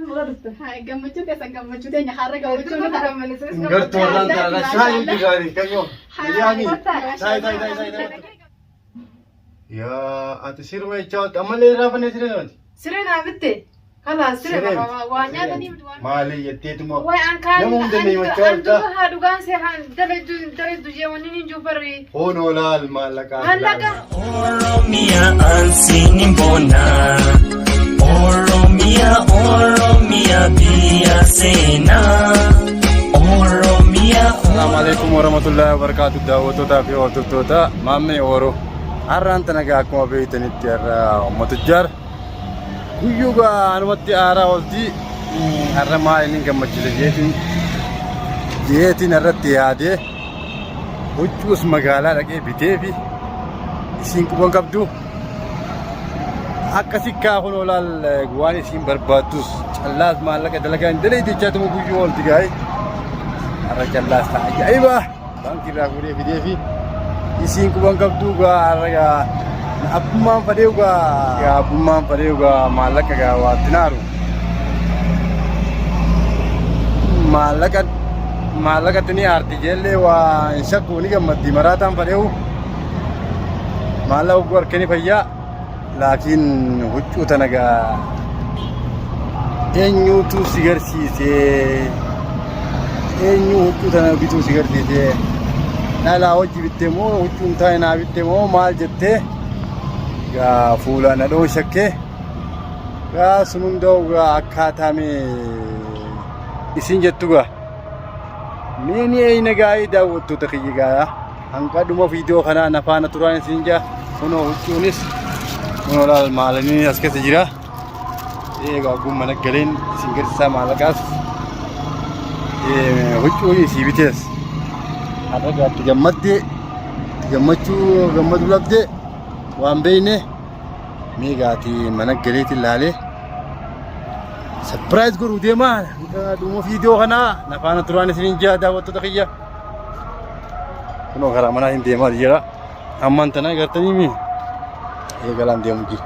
Gammachuu keessan gammachuu teenya har'a gammachuu nu ta'a. Gartuu warraan tana shaayii gaarii kayyoo. Yaani taa'ii taa'ii taa'ii taa'ii. Yaa ati sirma jechaa oolta ammallee irraa fannee siree namati. Siree naa bitte. Kalaa siree Siree. waa nyaatanii miti waan. Maali jetteetuma Way an kaan nama hunda ni himachaa an oolta. duba haa dhugaan see haa dalagdu dalagdu jee wanni hin jiru barri. Hoonoo laal maallaqaa. Maallaqa. Oromia ansinin bona. Oromia, Oromia biyya seenaa. Oromia. Assalamu alaikum warahmatullahi wabarakatuh daawwattootaa fi hordoftoota maammee Ooroo. Har'aan tana gaa akkuma beektanitti har'a uummata jaar guyyuu gaa anumatti aaraa oolti. Har'a maal inni gammachiise jeetiin jeetiin irratti yaadee huccuus magaalaa dhaqee bitee fi isiin quban qabdu. Akkasi kaa kun olaal waan isiin barbaaddus callaas maallaqa dalagaa hin dalaytu jechaatuma guyyuu oolti gaa'e. Har'a callaas ta'a ajaa'iba baankii irraa fuudhee fidee fi isiin quban qabdu gaa har'a gaa abbummaan fadhee gaa abbummaan fadhee gaa maallaqa gaa waatti naaru. Maallaqa maallaqatti ni aarti jeellee waa hin shakku ni gammaddi maraataan fadheewu. Maallaqa hogguu harkanii fayyaa laakiin huccuu tana gaa eenyuutu si garsiise eenyu huccuu tana bituu si garsiise dhalaa hojii bitte moo huccuun taa'e naa bitte moo maal jettee gaa fuula na dhoo shakkee gaa sun hunda'u gaa akkaataa mee isin jettu gaa mee ni eeyna gaa'ii daawwattoota kiyya gaa Hanga dhuma viidiyoo kanaa na faana turaan isin jaa. Kunoo huccuunis kunoo laal maalanii as keessa jira. Eegaa ogguun mana galeen isin garsiisaa maallaqaas huccuu isii bitees. Har'a gaatti gammaddee gammachuu gammaduu dhabdee waan beekne mee gaati mana galeetiin laalee sapiraayiz godhuu deemaa hanga dhuma viidiyoo kanaa na faana turaan isin jaa daawwattoota kiyya. Kunoo karaa manaa hin deemaa jira. Ammaan tana agartanii mi? Eegalaan deemu jira.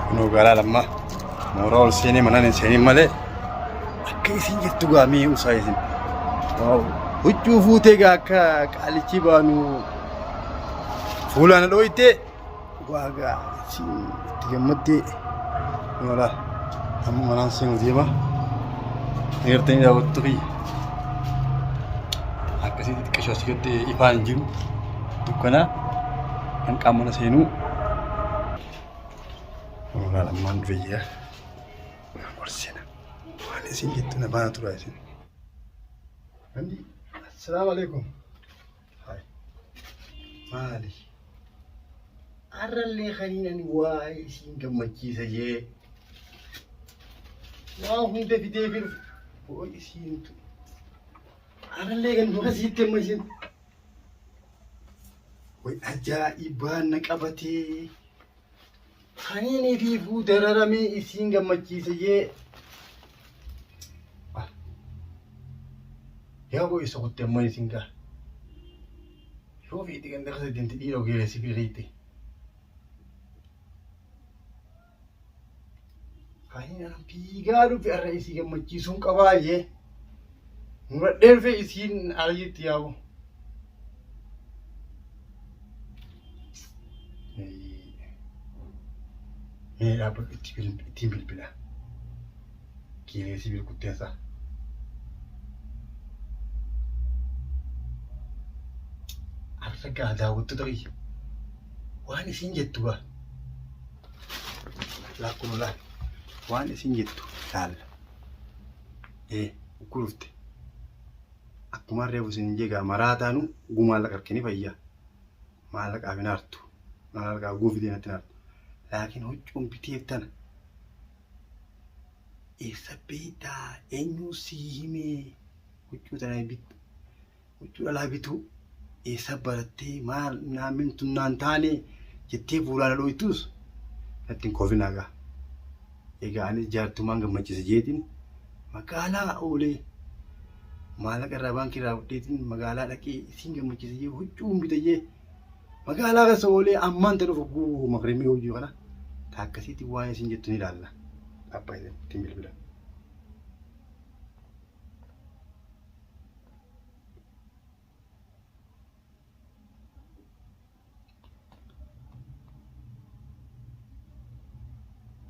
Kunoo garaa lammaa mooraa ol seenee manaan hin seenin malee akka isin jettu gaa mee usaa isin. Huccuu fuutee gaa akka qaalichi baanu fuulaan dhooytee waagaa itti gammaddee wala amma manaan seenu deema. Agartanii daawwattu kiyya. Akkasitti xiqqashoo asii gadi ifaan hin jiru dukkana hanqaan mana seenuu. Wala ammaan dhufe jira. Ol seena. Waan isin jettu na baana tura isin. Andi, assalaamu alaikum. Hai. Maali? Har'allee kaniin ani waa isin gammachiisa jee. Waa hunda fidee fi dhufe. Hoo isiintu. Har'allee kan du'a siitti amma isin. Way ajaa'ibaa na qabatee. Kaniin ifiifuu dararamee isiin gammachiisa jee. Yaa boo isa kutte amma isin gaa. Yoo feete ganda keessa deemte dhiira ogeessa si beekte. Kaniin an fiigaa dhufe har'a isii gammachiisuun qabaa jee. Muradhee dhufe isiin ala jirti yaa'u. Mee dhaabbadhu ittiin bilbila. Kiilee sibiil kutteessa. Har'a gaa daawwattoota kiyya. Waan isin jettu gaa. Laakkuma laal. Waan isin jettu laalla. Ee uggurufte. Akkuma reefu isin jegaa maraataanu gumaa laqa harkini fayyaa. Maallaqaaf hin aartu. Maallaqaaf guufitee natti hin aartu. Laakiin huccuun biteef tana. Eessa beektaa? Eenyuu sii himee? Huccuu tana bittu. Huccuu dhalaa bituu. Eessa barattee? Maal naamin tun naan taane jettee fuulaan dhooytuus natti hin kolfinaa gaa. Egaa anis jaartumaan gammachiisa jeetiin magaalaa oolee. Maallaqa irraa baankii irraa fudheetiin magaalaa dhaqee isin gammachiisee huccuun bitayyee magaalaa keessa oolee ammaan ta dhufu guu maqrimii hojii kana ta akkasiitti waan isin jettu ni ilaalla. Abbaa isin ittiin bilbila.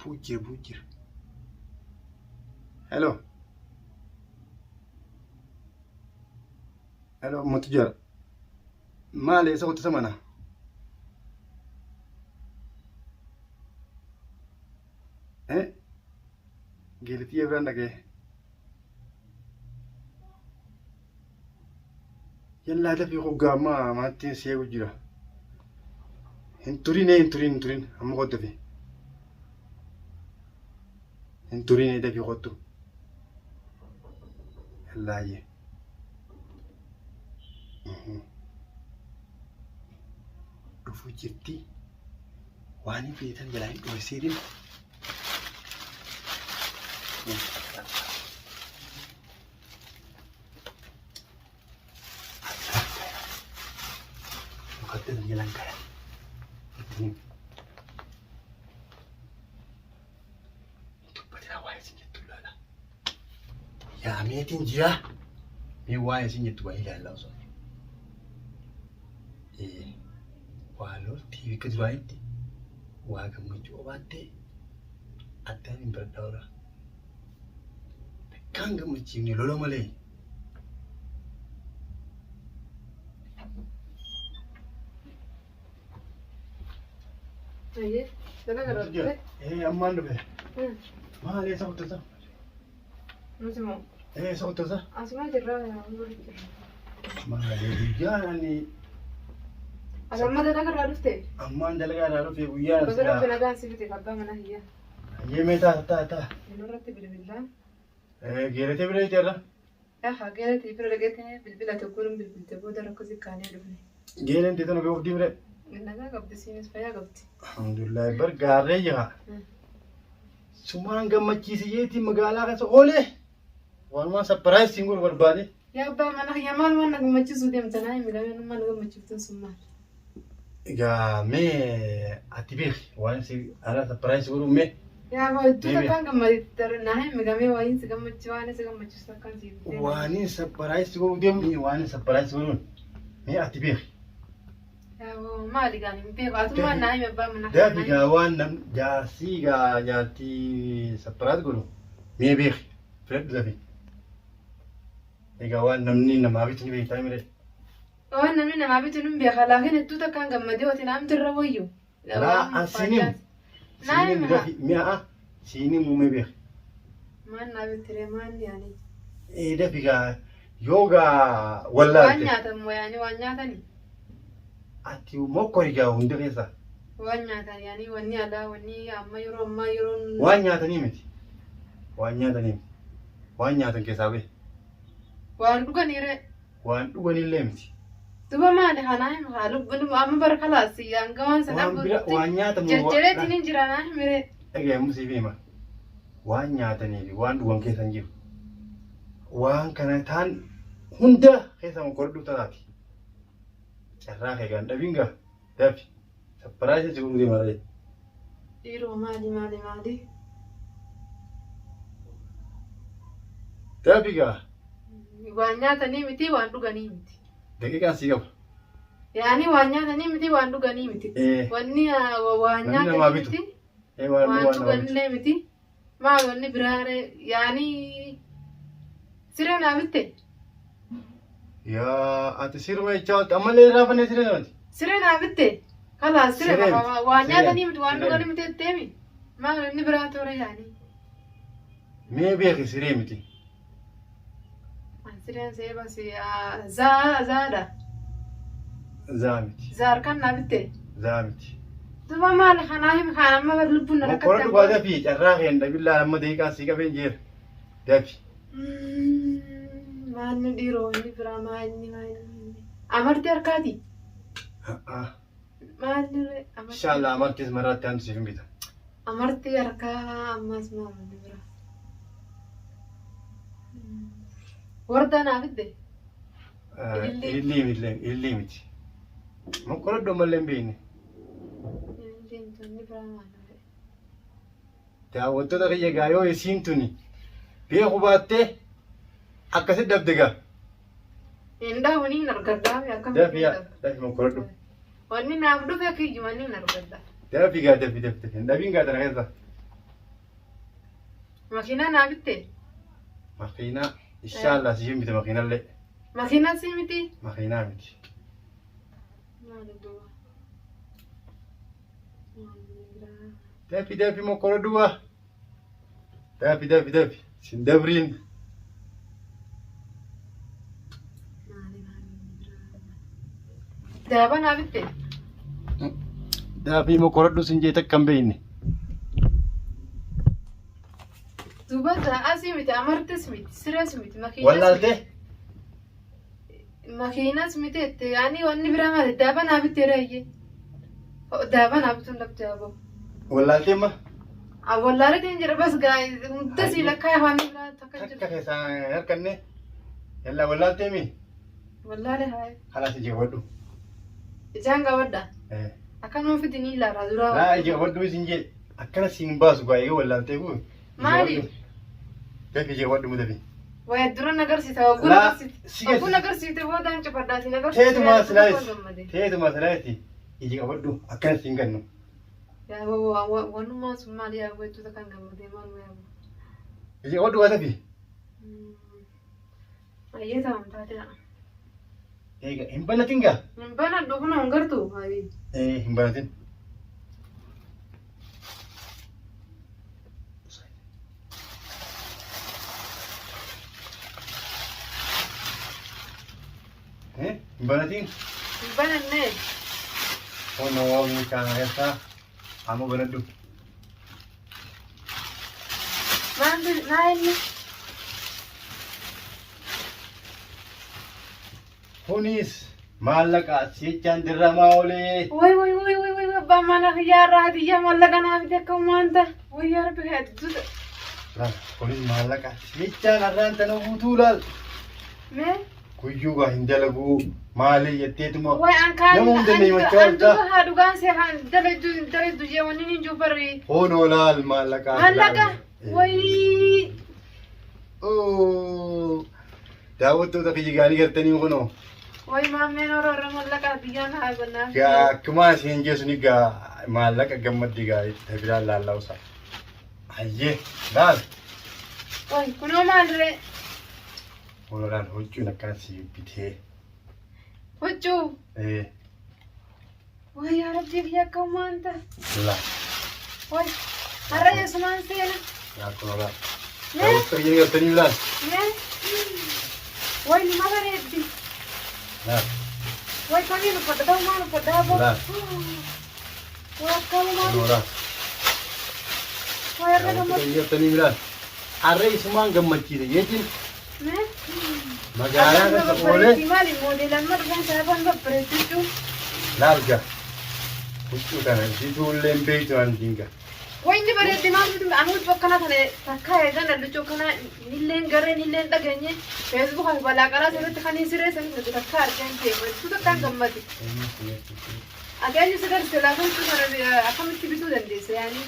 Buujjir buujjir. Hello. Hello, matu jira. Maali eessa qottisa mana? Eh? Geelitii biraan dhaga'e. Yallaa dafii hoggaa amma maattiin si eegu jira. Hin turin hin turin hin turin amma kottu dafii. Hin turin dafii kottu. Yallaa jee. Dhufuu jirti. Waan hin feetan jalaa hin dhoyseetin. Muqaddam jalan kaya. Ittiin dubbatina waa'ee isin jettu ilaala. Yaa meetiin jira. Mee waa'ee isin jettu waa ilaalla osoo. Waa loltii bakka duraanitti waa gammachuu qabaattee addaan hin baradhaa oolaa. Takkaan gammachiifne lola malee. Ayyee, dalaga irraa dhufe. Ee ammaan dhufe. Maal eessa kuttata? Nuti moo Ee eessa kuttata? asuma jirra walitti jirra. Maali guyyaan ani Ati amma dalaga irraa dhufte? ammaan dalagaa irraa dhufe guyyaan Baga rabbi nagaan si fide abbaa manaa hiyyaa. Hayyee mee taa taa taa. Nurratti bilbilaa. Geeratee bira jechuudha. Yaa geeratii bira dhageetee bilbila tokkoon bilbilte booda rakkoo kaanee dhufne. Geereen teetan ofii ofdii bira. Nagaa qabdi siinis fayyaa qabdi. Alhamdulillah bar gaarree jira. Sumaan gammachiise jeetii magaalaa keessa oolee. Walumaan sapparaayiz siin godhu barbaade. Yaa abbaa mana kiyya maal waan na gammachiisuu deemta naa himi lameen maal na gammachiiftan sun maal? Egaa mee ati beeki waan si ala sapparaayiz godhu mee. Yaa abbaa hedduu Deebi'a. takkaan gammadetti naa himi gamee waan si gammachiisu waan si gammachiisu takkaan si himte. Waanin sapparaayiz godhu deemu waanin sapparaayiz godhuun mee ati beeki. Yaa abbaa maali gaan hin beeku atummaan naa himi abbaa mana Dafi gaa waan nam jaarsii gaa jaartii sapparaayiz godhu mee beeki filadhu dafi. Egaa waan namni namaa bitu ni beektaa mire. Waan namni namaa bitu nun beeka laakiin hedduu takkaan gammadee oti naamti irra wayyu. Laa an sinim. Naa Sinim himi dafi mi'a sinim muumee beeki. Maal naa bittiree maal yaani? Ee dafi gaa yoo gaa Waan wallaalte. nyaatan moo yaani waan nyaatani? Ati mokkori gaa hunda keessa. Waan nyaatan yaani wanni alaa wanni amma yeroo ammaa yeroon. Waan nyaatanii miti. Waan nyaatanii miti. Waan nyaatan keessaa bahe. Waan dhuganiire. Waan dhuganillee miti. Duba maali kanaa hima haa lubbuun amma bara kalaas hanga waan sana Waan bira waan nyaatamu. Jarjareetiin hin jira naa himire. Dhagaye siif hima. Waan nyaatanii fi waan dhugan keessa hin jiru. Waan kana taan hunda keessa mokkoradhu tanaati. Carraa kee gaan dhabiin gaa dafi. Sapparaayiza si godhuu deema ree. Dhiiroo maali maali maali? Dafi gaa Waan nyaatanii miti waan dhuganii miti. daqiiqaan sii qaba. Yaani waan nyaatanii miti waan dhuganii miti. Ee Wanni waan Namni namaa nyaatanii bitu. miti ee waan waan waan nama bitu. dhuganillee miti. Maal wanni biraaree yaani siree naa bitte. Yaa ati sirma jechaa oolte ammallee irraa fannee siree namati. Siree naa bitte. Kalaas siree Siree miti. waan Siree nyaatanii miti waan siree dhuganii miti jetteemi. Maal wanni biraa toora yaani. Mee beeki siree miti. An sireen see bas zaa zaadha. Zaa miti. Zaar kan naa bitte. Zaa miti. Duba maali kanaa himi kaan amma bar lubbuun na Mokkora rakkate. dhugaa dafi carraa kee hin dhabin laala amma daqiiqaan sii qabeen jeera. Dafi. Maalni dhiiroo inni biraa maalni maalni. Amartii harkaati. Maalni amartii. Inshallah amartiis maraatti hantu siif hin bita. Amartii harkaa ammas maal inni biraa. Wardaa naa fidde. Ilillii. Ilillii miti ilillii miti. Mokkorodhu ammallee hin beekne. Ilillii miti wanni biraa maal ta'e? Daawwattoota kiyya gaa yoo isiin tuni beeku baattee akkasi dhabde gaa. Hin dhabu ni hin argadhaa akkamitti Dafi yaa dafi mokkorodhu. Wanni naaf dhufe kiyyuma ni hin argadha. Dafi gaa dafi dafi dafi hin dhabiin gaa tana keessa. Makiinaa naa bitte. Makiinaa inshaallah siif miti makiinallee. Makiinaa sii miti. Makiinaa miti. Maali duuba? Maali biraa? Dafi dafi mokkorodhu waa. Dafi dafi dafi sin dabriin. Maali maali biraa? Daaba naa bitte. Dafi mokkorodhu sin jee takka hin beekne. Duuba asii miti amartis miti sirees miti makiinas Wallaaltee? miti. Makiinas miti jette yaani wanni biraa maali daaba naa bitte raayyee. Daaba naa bituun dhabde aboo. Wallaaltee ma? Wallaaleetiin jira bas gaa hunda sii lakkaa wanni biraa takka hin Takka jiru. keessaa hin harkanne. Yallaa wallaaltee mi? Wallaale haye. Kalaas ija qabadhu. Ijaan qabadha. Akkanuma fidi ni ilaalaa duraa. Laa ija qabadhu isin jee akkana siin baasu gaa eega wallaaltee kun. Maaliif? Dafi ija qabadhu mu dafi. Waya dura nagarsiisa wagguu Laa, nagarsiifte. si Wagguu gadi- nagarsiifte boodaan cufadhaa si nagarsiifte. Teetumaa yaa silaayis. tokkoon gammade. Teetumaa silaayis ija qabadhu akkana siin gannu. Yaa wanummaan sun maal yaa wayituuta kan gammadee maal yaa Ija qabadhu waa dafi. Ayyee ta'am taatee. Eega hin banatin gaa. Hin banadhu kun hin gartuu. Ayyee. Ee hin banatin. Hin banatin. Hin banannee. Kun waan kana keessaa amma banadhu. Maal maa inni? Kunis maallaqa jechaan dirramaa oolee. Way way way way way abbaan mana kiyyaa irraa hadiyyaa maallaqa naa fide akka uummaanta. Way yaa rabbi kee duuta. Laal kunis maallaqa jechaan har'aan tana guutuu laal. Mee Guyyuu gaa hin dalaguu maalii jetteetuma way an kaan nama hunda ni himachaa an oolta. duuba haa dhugaan see haa dalagdu dalagdu jee wanni hin jiru barri. Hoonoo laal maallaqa. Maallaqa way. Oo. Daawwattoota kiyya gaarii gartanii kunoo. Way maammeen hora irra maallaqa hadiyyaan haa gannaa. Gaa akkuma isheen geessu ni gaa maallaqa gammaddi gaa itti biraan laalla'usa. Hayyee laal. Way kunoo maal ree? Hoonoo laal huccuun akkana si bitee. Huccuu. Ee Way yaa rabbii kiyya akka uummaanta. laal. Way har'a eessumaan seena. Laal kunoo laal. Mee Daawwattoota kiyya gartanii laal. mee. Way nima bareeddi. Laal. Way kamiin uffadha ta'u maal uffadha aboo. Laal. Way akka Kunoo uumaa. laal. Way har'a Daawwattoota gammadu. kiyya gartanii laal. Har'a isumaan gammachiise jechuun Mee. magaalaa Akka keessa oolee babbareetti maali moodeelaan ma dhufeen saafaan babbareetti jechuun. laal gaa. Huccuu kana bituullee hin beektu waan dinga. Way inni bareeddi maal bitu ani huccuu akkana kana takkaa eegan huccuu akkana nilleen garee nilleen dhageenye feesbuukaa fi balaa qaraa irratti kan hin sireessan nuti takkaa argeen ta'e huccuu takkaan gammade. Ati eenyu si garsiise laata huccuu kana akkamitti bituu dandeesse yaani?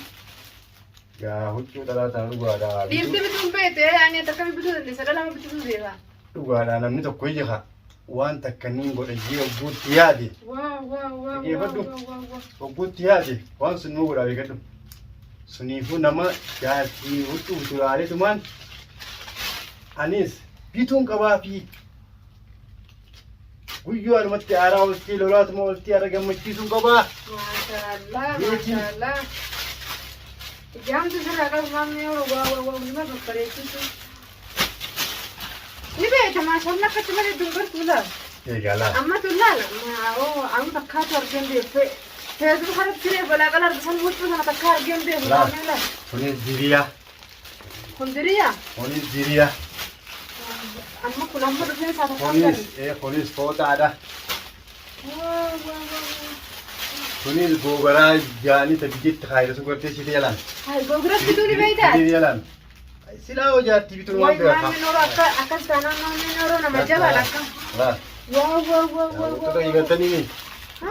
Gaa huccuu dhalaa tana dhugaadha. Dhiirti bituun beekte ani ati akkamitti bituu dandeesse dhala ma bituu beeka. Dhugaadha namni tokko ija waan takka niin godha jee ogguutti yaade. Waa waa waa waa Dhaggeeffadhu. waa waa waa. Ogguutti yaade waan sun nuu godhaa beekadhu. Suniifuu nama jaartii huccuu bitu laaleetumaan anis bituun qabaa fi guyyuu anumatti aaraa oltii lolaatuma oltii har'a gammachiisuun qabaa. Maashaallah Beekin. maashaallah. Ijaamtu sirraa qabu maamni yeroo waa waa waa nima babbareechisu. Ni beekta maashaallah akkatti malee dungartuu laal. Egaa laal. Amma tun laal oo anu takkaatu argeen beekte. Feesbuuk irratti siree balaa qala argisan huccuu sana takkaa argeen beeku Laal. maamni laal. Kunis diriyaa. Kun diriyaa. Kunis diriyaa. Amma kun amma dhufeen isaa takkaa Kunis argani. kunis fooxaadha. Waa waa waa waa. Kunis goobaraa jaanii ta biyyetti kaayida sun gartee siite jalaan. Hai googiratti bituu ni beektaa? Siite jalaan. Silaa hoo jaartii bituun waan Way biraa. maamni nooroo akka akkas taanaan maamni nooroo nama jabaadha akka. Laa. Waa waa waa waa Daawwattoota waa. eegaltanii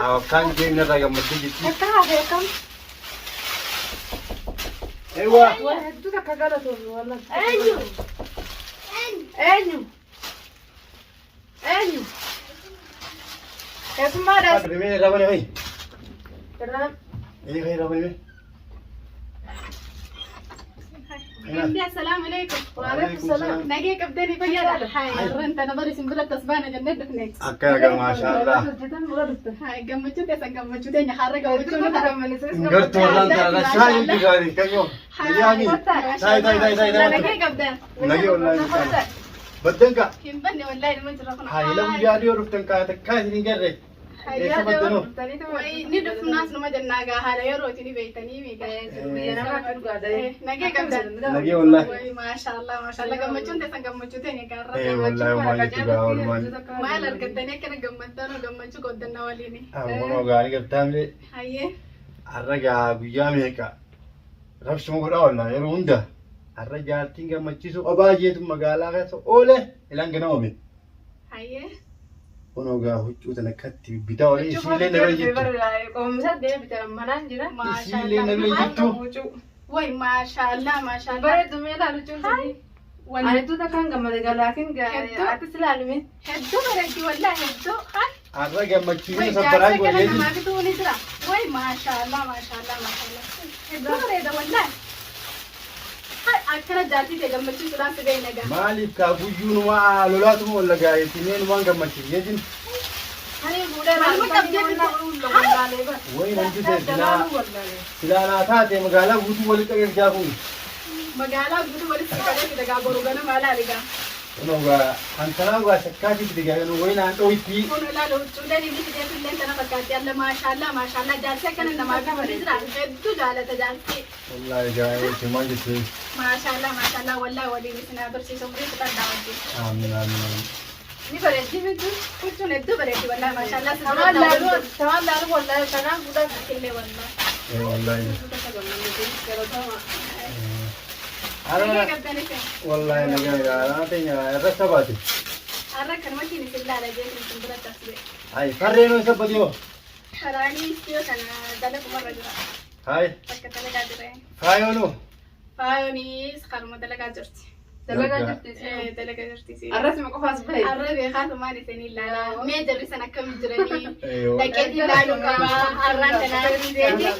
akkaan jeenya irraa gammaddee jirti. Akka hafe akkam. Eewwa. Waa hedduu takka galatoomi wallah. Eenyu? Eenyu? Eenyu? Keessummaadha. Rimee irraa bane wayi. Irraan. Ee irraa bane. Hindi, assalaamu alaikum. Waalaikum salaam. Nagee qabdanii fayyaadha. Hai, har'aan tana bari isin biratti as baana jennee dhufne. Akka egaa maashaallah. Hojjetan bira dhufte. Hai, gammachuu teessan gammachuu teenya har'a gammachuu nu ta'a. Gartuu warraan tana shaayii gaarii kayyoo. Nagee Tayi tayi tayi tayi tayi. Nagee qabdan. Nagee wallaahi. Baddan kaa. Hin banne wallaahi nama jira kun. Hayi lamu yaaduu yoo dhuftan kaa takkaa isin hin garre. Eessa baddanoo? Ni dhufnaas numa jennaa gaa haala yerooti ni beektanii miidha. Nagee qabdan. Nagee wallaahi. Wayi maashaallah maashaallah gammachuun teessan gammachuu teenya gaarra. Ee wallaahi homaa jettu gaa oolmaan. Maal argattanii akkana gammaddanoo gammachuu qooddanna waliini. Ammoo gaarii gartaamlee Hayyee. har'a gaa guyyaa meeqa rabsuma godhaa oolla yeroo hunda har'a jaartiin gammachiisuu qabaa jeetu magaalaa keessa oole ilaan ganama be. Hayyee. Kunoo gaa huccuu tana akkatti bitaa oole isiillee na bira jirtu. Qoomsa deebite manaan jira. Isiillee na bira jirtu. Wayi maashaallah maashaallah. Bareedu mee ilaalu cuun sadii. Wal Ani tuuta kan gammade galaakin Hedduu. atis ilaalime. Hedduu bareeddi wallahi hedduu. Hai. Har'a gammachiisuu Wayi sabbaraa jaarsa kana godhee namaa bituu ni jira. Wayi maashaallah maashaallah maashaallah. Hedduu bareeda wallahi. Hai akkana jaartii ta'e gammachiisuudhaan si beekna gaa. Maaliif kaa guyyuu numaa lolaatuma olla gaa'eetti mee numaan gammachiis jeetin Ani fuudhee Maaluma qabdee wallaalee bara. wayi namti ta'e silaa silaa naa taate magaalaa guutuu walitti qabeef jaafuun. Magaalaa guutuu walitti qabee fida gaa boru ganama alaali gaa. Kunoo gaa hantanaa gaa shakkaatii fide gaa wayi naan dho'itti. Kun ilaala huccuuleen inni fideef illee tana fakkaatti alla maashaallah maashaallah jaarsi akkana namaa bituu ni jira. Hedduu jaalata jaarsi. Wallaahi gaa wayi maal jettee. Maashaallah maashaallah wallahi waliin isin haa tursiisu umurii fixadhaa wajjin. Amiin amiin amiin. Ni bareeddi miti. Huccuun hedduu bareeddi wallahi maashaallah. Tamaan laalu tamaan laalu wallaalee kanaan fuudhaa. Illee wallahi. Ee wallaahi. Nagee Har'a qabdan isin. wallaahi nagaa gaa har'a teenya irra sabaate. Har'a kanumatiin isin laala jeetiin isin biratti as ba'e. Hayi farreen hoo sabbati hoo. Karaanii istiyoo kana dalagumarra jira. Hayi Bakka dalagaa jira. faayoon hoo. Faayoonis karuma dalagaa jirti. Dalagaa jirti. Eh, Dalagaa jirti. Arrasuma qofaas bahe. Har'a beekaatumaan isin ilaala. Mee jarri san akkam jiranii? Eeyoo. Dhaqeetii ilaaluu qaba. Har'aan tanaa deeti.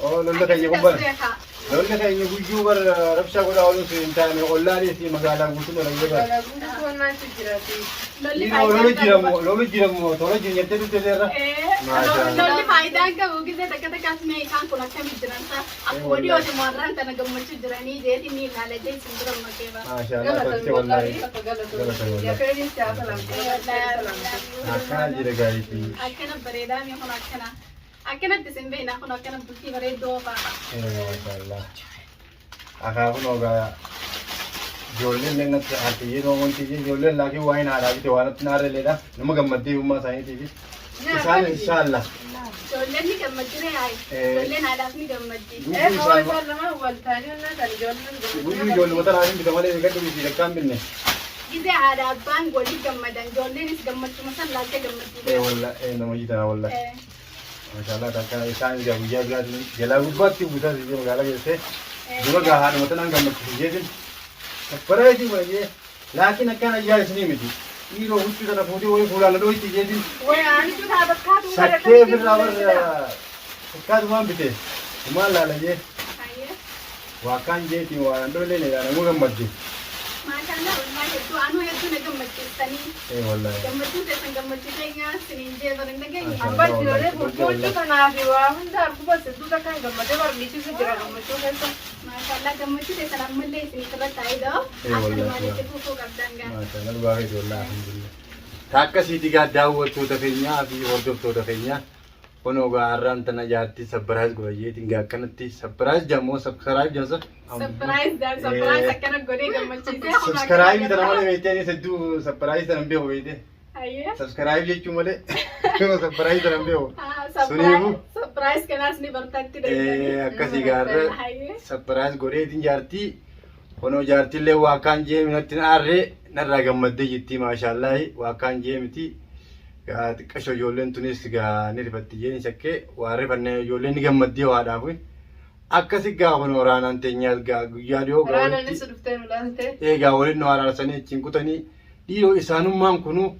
Oo lolla keenya Akkasitti as gubbaa. beekaa. Lolla keenya guyyuu bara rabshaa godhaa ooluun sun hin taane ollaalee fi magaalaa guutuu lola yoo bara. Magaalaa guutuu wannaan jiraati. Lolli Dhiiroo faayidaa lolu hin qabu. jiramu lolu jiramu tola jiru jettee dhufte irra. Eh, Maashaallah. Lolli faayidaa hin qabu. Gisee takka takkaas mee isaan kun akkamitti jiran ta'a. Akkuma dhiyooti har'aan tana gammachuu jiranii jeetii ni ilaala jee isin bira makee ba'a. Maashaallah tolche wallaahi. Galatoomi wallaahi. Akkana jira gaariifi. Akkana bareedaa mee kun akkana. Akkanatti isin beekna kun akkana bultii bareedduu oofaa. Ee maashaallah. Akaakuun ogaa ijoolleen illee natti haatiyyee wanti ijoolleen laakiin waa'een haadhaa bite waan natti naarreleedha. Nama gammaddee ummaa isaaniitiif. Isaan inshaallah. Ijoolleen ni gammaddi ree haayi. Ijoolleen haadhaaf ni gammaddi. Guyyuu ijoolluma tanaan hin bita malee eegadhu miti lakkaan binne. Gizee haadha abbaan walii gammadan ijoolleenis gammachuma san laaltee gammaddi. Ee walla ee nama jitaa walla. Maashaallah takka isaan egaa guyyaa biraatiin jalaa gubbaatti buusaa si magaalaa geessee dura gaa haadhuma tanaan gammachiisu jeetin. Bareedii baay'ee laakiin akkaan ayyaa isinii miti. Dhiiroo huccuu tana fuutee wayii fuulaan na dhoyti jeetin. Shakkee firraa warra fakkaatumaan bite. Maal laala jee. Waa akkaan jeetiin waan dholee ne namuu gammadde. Maashaallah wallahi hedduu anuu hedduu na gammachiistanii. Ee wallahi. Gammachuu teessan gammachuu keenya siniin jee bara hin dhageenye. Abbaan ijoollee huccuu kanaaf waa hunda arguba hedduu takkaan gammadee barbaachisuutu jira gammachuu keessa. Maashaallah gammachuu teessan ammallee isiniif irratti taa'ee Ee wallahi. Akka maalitti fufuu qabdan gaa. Maashaallah dhugaa keeti wallahi alhamdulillah. Ta akkasiiti gaa daawwattoota keenyaa fi hordoftoota keenyaa kunoo gaa har'aan tana jaartii surprise godhayyeetiin gaa akkanatti surprise jedhamoo subscribe jedhamsa. Surprise daan surprise akkana godhee gammachiisee. Subscribe tana malee beektee anis hedduu surprise tana hin beeku beektee. Hayyee. Subscribe jechuun malee surprise tana hin beeku. Suniifuu. Surprise kanaas ni bartatti Akkasii gaarra Hayyee. surprise godheetiin jaartii Kunoo jaartillee waa kaan jee natti hin aarree narraa gammaddee jirti maashaallahi waa kaan jee miti. Gaa xiqqasho ijoolleen tunis gaa ni rifatti jeen shakkee waa rifanne ijoolleen ni gammaddee waadhaaf. Akkasi gaa kunoo raanaan teenyaas gaa guyyaa dhiyoo gaa Raanaan walitti isa dhuftee nu laalte. eegaa waliin nu araarsanii achiin kutanii dhiiroo isaanummaan kunuu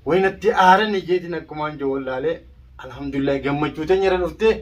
wayinatti aarani jeetiin akkumaan jiru wallaalee alhamdulillah gammachuu teenya irra dhuftee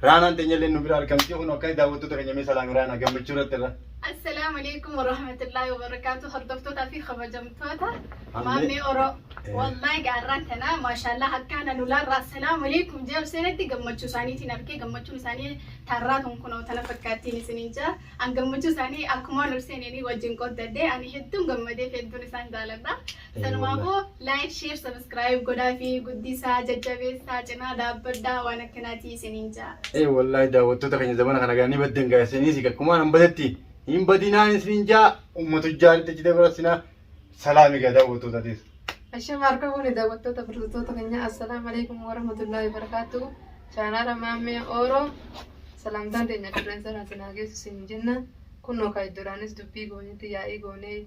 raanaan teenya illee nu bira argamtee kun akka daawwattoota keenya mee salaami raanaa gammachuu irratti irra. Assalaamu alaikum warahmatullahi wabarakatuh. Hordoftootaa fi kabajamtoota Ammee. Maammee Oro. Eh. Wallahi gaarraan tanaa maashaallah akkaana nulaarraa assalaamu alaikum jee seenetti gammachuu isaaniitiin argee gammachuun isaanii tarraa tun kunoo tana fakkaattiin isiniin jaa. An gammachuu isaanii akkumaan ol seenanii wajjin qooddadhe ani hedduun gammadeef hedduun isaan jaaladha. Sanumaafuu like, share, subscribe godhaa fi guddisaa jajjabeessaa cinaa dhaabbadhaa waan akkanaatii isiniin jaa. Ee wallahi daawwattoota keenya zamana kana gaa ni baddan gaa isiniis akkumaan hin badetti hin badinaan isiniin jaa ummatu jaaritti achi dabarsinaa salaami gaa daawwattootatis. Ashama harka fuune daawwattoota hordoftoota keenya assalaamu alaikum warahmatullahi wabarakaatuh. Chaanaala Maammee Ooroo salaamtaan teenya qilleensa irraa isin haa geessu isin jenna. Kunoo kaa iddoodhaanis dubbii goonetti yaa'ii goonee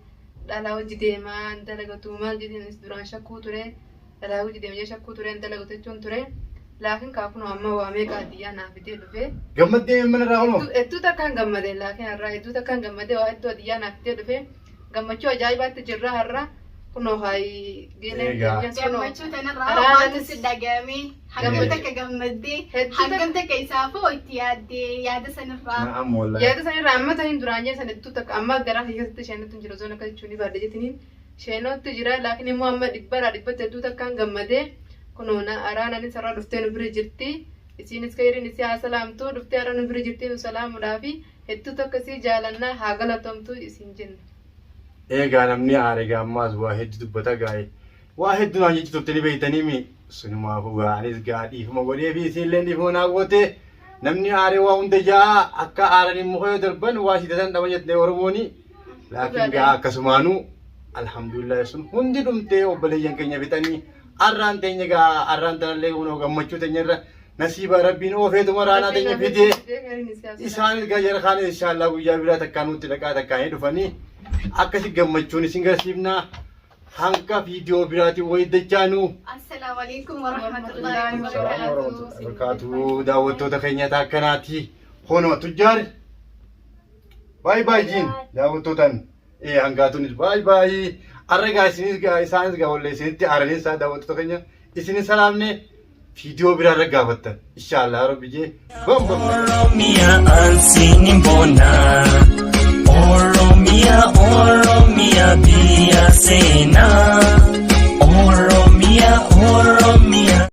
dhalaa hojii deemaa dalagatu maal jedheenis duraan shakkuu ture. Dhalaa hojii deema jee shakkuu ture dalagatu jechuun ture. Laakiin kaa kunoo amma waa meeqa addiyyaa naaf fidee dhufe. Gammaddee mana irraa kunoo. Hedduu takkaan gammade laakiin har'aa hedduu takkaan gammade waa hedduu addiyyaa naaf fidee dhufe. Gammachuu ajaa'ibaatti jirra har'a. Kunoo haayi geeleen Egaa. keenyas kunoo. Gammachuu tanarraa Araaraanis- waantu si dhagahame hangam Gammachuu. takka gammaddee Hedduu hangam takka isaafoo itti yaaddee yaada sanirraa. Na'am wallahi. Yaada sanirraa amma taniin duraan jee san hedduu takka amma garaa keessatti isheenottu hin jiru zoon akka jechuun ni baadde jettiniin isheenottu jira laakiin immoo amma dhibbarraa dhibbatti hedduu takkaan gammadee kunoo na araanaanis har'a dhuftee nu bira jirti isiinis kayriin isii haa salaamtu dhuftee har'a nu bira jirti nu salaamuudhaafi hedduu takka isii jaalannaa haa galatomtu isin jenna. Eegaa namni aare gaa ammaas waa hedduu dubbata gaa'e. Waa hedduu naan jechi turte ni beektanii mi sunumaafuu gaa anis gaa dhiifama godhee fi isiillee dhiifama naa goote namni aare waa hunda jaa akka aaraniin muka yoo darban waa siidatan dhaba jette Oromooni. Laakiin gaa akkasumaanuu alhamdulillah sun hundi dhumtee obboleeyyan keenya fixanii arraan teenya gaa arraan tanallee kunoo gammachuu teenya irra nasiiba rabbiin oofeetuma raanaa teenya fidee. Isaanis gaa jara kaan inshaallah guyyaa biraa takkaa nutti dhaqaa takkaa ni dhufanii akkasi gammachuun isin garsiifnaa hanga viidiyoo biraatiin wayii dachaanuu. Assalaamu alaikum warahmatullahi wabarakatuh. Barkaatu daawwattoota keenya taakkanaati. Honoo tujjaari. Baay baay jiin daawwattootaan ee hangaatuunis baay baay arra gaa isinis gaa isaanis gaa wallee isinitti aaranii isaa daawwattoota keenya isinin salaamne viidiyoo biraa irra gaafattan inshaallah rabbi jee bam bam. Oromia ansin bona. Oromia, Oromia biyya seenaa. Oromia, Oromia.